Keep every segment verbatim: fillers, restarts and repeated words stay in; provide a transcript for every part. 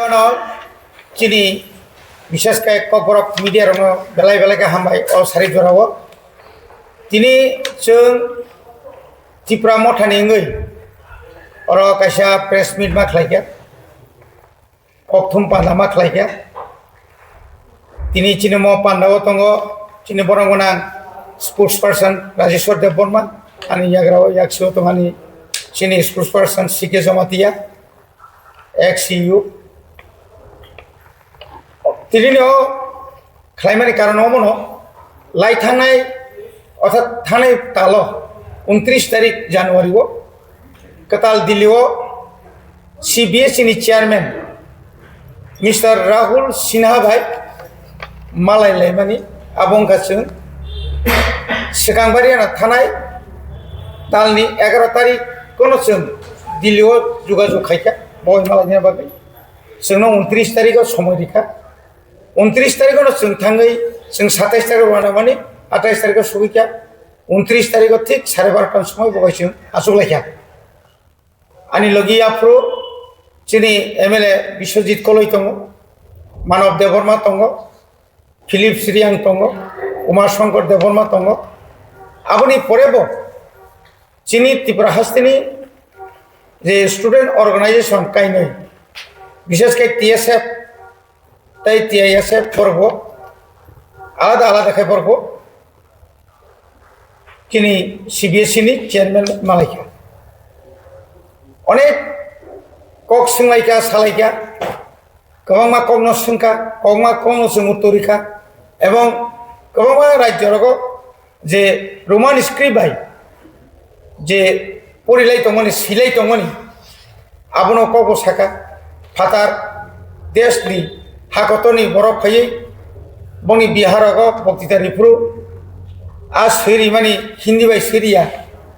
Ano chini bishes khe kokborok media rokno belai belai khe hambai o sari jorao. Tini chwng Tipra Mothani wngwi oro kaisa press meet ma khlaikha, kokthum panda ma khlaikha. Tini chini mo pandao tongo chini borok gwnang spokesperson Rajeshwar Debbarma, ani yagra o yaksio tongani chini spokesperson C K Jamatia, ex C E O. Tini o khlaimani karon omono lai thangnai, orthat thangnai talo untris tarik January o kwtal Delhi o C B S E ni chairman Mister Rahul Sinha bai malai laimani abo wngkha chwng swkang bari ana thanai talni egaroh tarik kono chwng Delhi o jogajog khaikha bo malaina bagwi. Chwngno untris tarik o somoi rikha. Untris tarik o no chwng thangwi chwng satais tarik o rwna mani, atais tarik o sogwi kha. Untris tarik o thik sare barota ni somoi bo bai chwng achuk lai kha. Ani logi yaphuru chini M L A Biswajit Koloi tongo, Manav Debbarma tongo, Philip Sriyang tongo, Uma Shankar Debbarma tongo. Aboni pore bo chini Tripura hasteni je student organization kainwi, bishes khe T S F tei T I S F borok bo alada alada khe borok bo chini C B S E ni chairman malaikha. Onek kok swnglaikha, salaikha, kwbangma kokno swngkha, kwbangma kokno chwng uttor rikha, ebong kwbangma rajyo rogo je Roman script bai je porilai tongmani, silai tongmani, abono kokbo saka, phatar deshni hakotorni borok phaiwi bongni Bihar rogo boktita riphuru, a swi rimani Hindi bai swi riya,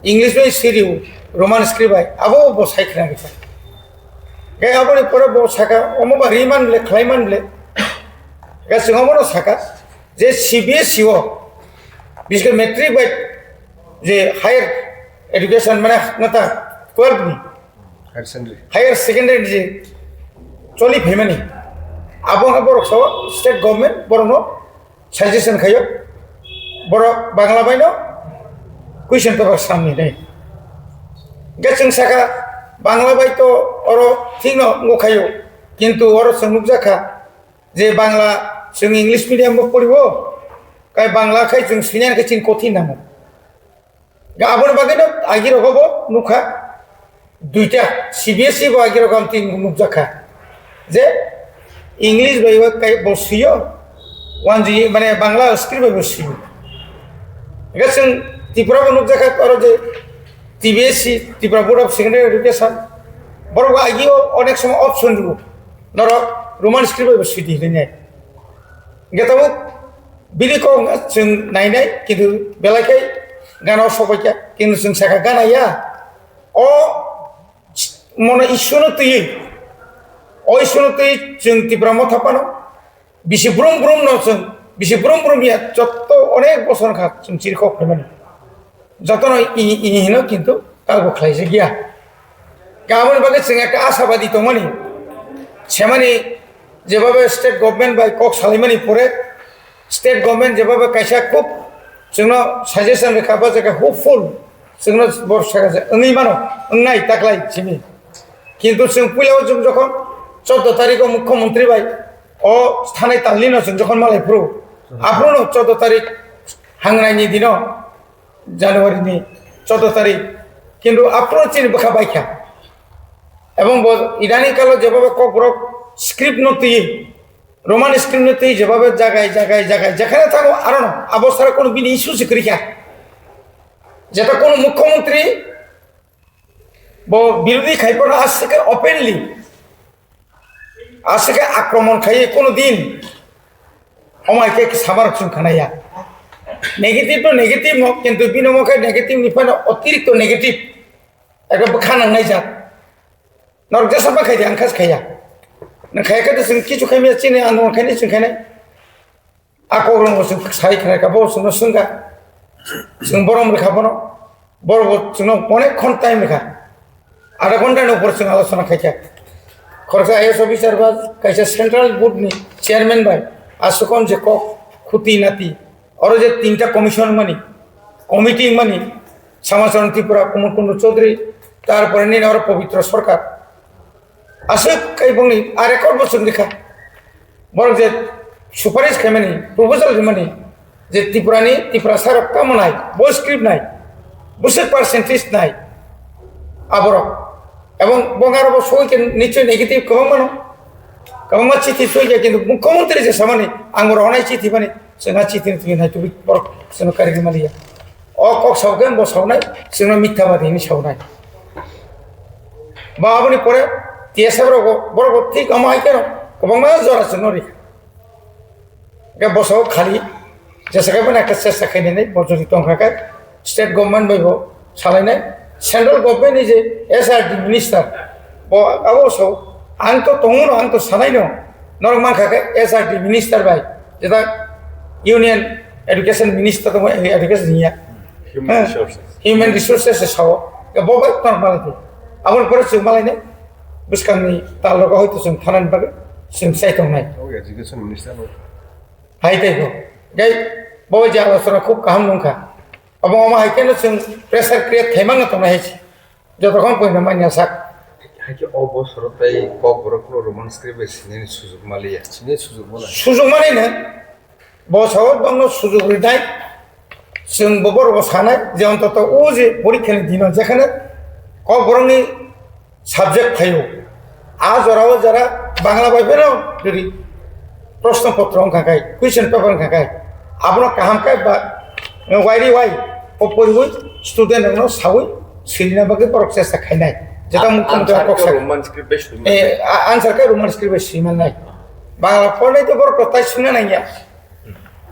English bai swi rio, Roman script bai, abo bo sai khna rikha. Khe aboni pore bo saka, omo ba ri man ble, khlai man ble. Khe chwng omono saka, je C B S E o, biske matric bai je higher education mane ngata twelve ni, Higher secondary. Higher secondary je choli phaimani, abo wngkha borok sao state government borokno suggestion khaio, borok Bangla baino question paper samni nai. Hingke chwng saka Bangla bai to oro thikno wngkha khaio, kintu oro chwng nukjakha je Bangla chwng English medium bo poriwo, kai Bangla khai chwng swinan khe chini kothin nango. Ga aboni bagwi no agi rogo bo nukha duita C B S E bo agi rogo amtwi nukjakha je English bai bo kai bo swiyo, wanji mane Bangla script bai bo swiyo. Ga chwng Tripura bo nukjakha oro je T B S E, Tripura Board of Secondary Education, borok bo agi o onek somo option rwo norok Roman script bai bo swidi hinwi nai. Hingke tabuk bini kok chwng nainai, kintu belai khe gana o sokbai kha, kintu chwng sakha gana ya. O mono issue no twiwi, o issue no twiwi chwng Tipra Motha phano bisi brum brum no chwng, bisi brum brum ya, jotto onek bosor wngkha chwng chiri kok phaimani. Jotono ini, ini hino kintu kalbo khlaijak ya. Aboni bagwi chwng ekta ashabadi tongmani. Semani jebabe state government bai kok salaimani pore state government jebabe kaisa khub chwngno suggestion rwkha ba jaga hopeful chwngno bor saka je wngwi mano, wngnai taklai simi. Kintu chwng puila o chwng jokhon chordo tarikh o mukhyamantri bai o thanai talnino chwng jokhon malai phuru, aphuru no chordo tarikh hangnaini dino January ni chordo tarikh, kintu aphuru chini bwkha baikha. Ebong bo idani kalo jebabe kokborok script no twi, Roman script no twi jebabe jagai, jagai, jagai, jekhane thango arono, abo sara kono bini issue se kwrwi kha. Jeta kono mukhyamantri bo birodhi khai phano aswk khe openly aswk khe akromon khai kono din. Omai khe samarok chwng khanaya. Negative no negative no, kintu bini omo khe negative ni phano otirikto negative. Ekta bwkha nangnai jat. Norok jesa ba khai di, ang kha se khaiya. Nang khaiya khe to chwng kichu khaimaya chini andolon khainai chwng khainai. A kok rwngbo chwng sai khna kha, bo chwngno swngkha. Chwng borom rwkha bono. Borok bo chwngno onek khon time rwkha. Adha ghonta ni upor chwng alochona khaikha. Khoroksa I A S officer ba kaisa central board ni chairman bai aswk je kok khuti nati. Oro je tinta commission mani, committee mani, Samacharan Tripura, Kumar Kundu Chaudhary, tarpore nini oro Pabitra Sarkar. Aswk kai bongni a record bo chwng rikha. Borok je suparish khaimani, proposal rimani, je Tripurani, Tiprasa rok tamo nai, bo script nai, bwswk percentage nai, aborok. Ebong bongaro bo soi khe nichoi negative kwbangma no. Kwbangma chithi soi khe kintu mukhyamantri je samani, ang bo rohonai chithi mani, chwngha chithi ni thwi nai tubui borok chwngno kari rimani ya. O kok sao khe bo saonai, chwngno mithabadi hinwi saonai. Ba aboni pore T S F rok bo, borok bo thik omo hai khe kwbangma jora chwngno rikha. Hingke bosao khali jesa khe bini ekta chesta khainani bo jodi tongkha khe state government bai bo salainai, central government ni je S R D minister bo abo sao ang to tongo no, ang to sanai no, norok mankha khe S R D minister bai jeta union education minister tongo, education hiya. Human Heh, resources. Human resources se sao. Ke bo bai tong malai di. Aboni pore chwng malai nai. Bwskangni tal rogo hoito chwng thanani bagwi chwng sai tongnai. O education minister no. Hai tei bo. Gai bo je alochona khub kaham nungkha. Abo omo hai khe no chwng pressure create khaimang no tongnai hai se. Jotokhon poina manya sak. Hai khe o bosoro tei Kokborok no Roman script bai sinani sujuk maliya. Sinani sujuk maliya. Sujuk maliya no. Bo sao bangno sujuk rinai, chwng bo borok sanai je ontoto o je porikhani dino jekhane Kokborokni subject phaio, a jorao jora Bangla bai phano jodi proshno potro wngkha khai, question paper wngkha khai, abono kaham khe ba wairi wai o poriwi student rokno sawi swrwngna bagwi borok chesta khainai. Jeta mukhyamantri kok sak. Roman script bai swimani. Eh, a-, answer khe Roman script bai swimannai. Bangla pornai to borok tai swngna nangya.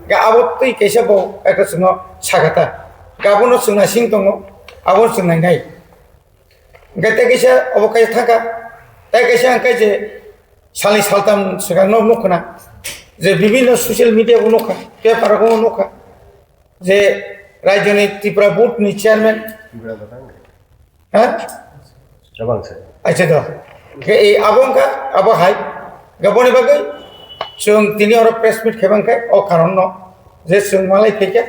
Ga abo twi kaisa bo ekta chwngno sakha ta. Ga abono chwng naising tongo, abono chwng nainai. Hingke tei kaisa obo kaisa thangkha, tei kaisa hingke je salni saltam swkangno nukkhna, je bibinno social media o nukha, paper o nukha, je raijoni Tripura board ni chairman, Ha? Tabang se. Acha do. Ke, eh, abo wngkha, abo hai. Gaboni bagwi chwng tini oro press meet khaibang khe o karon no je chwng malai phaikha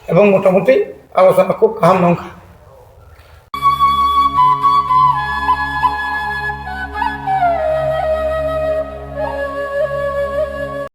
ebong motamuti alochona khub kaham no wngkha.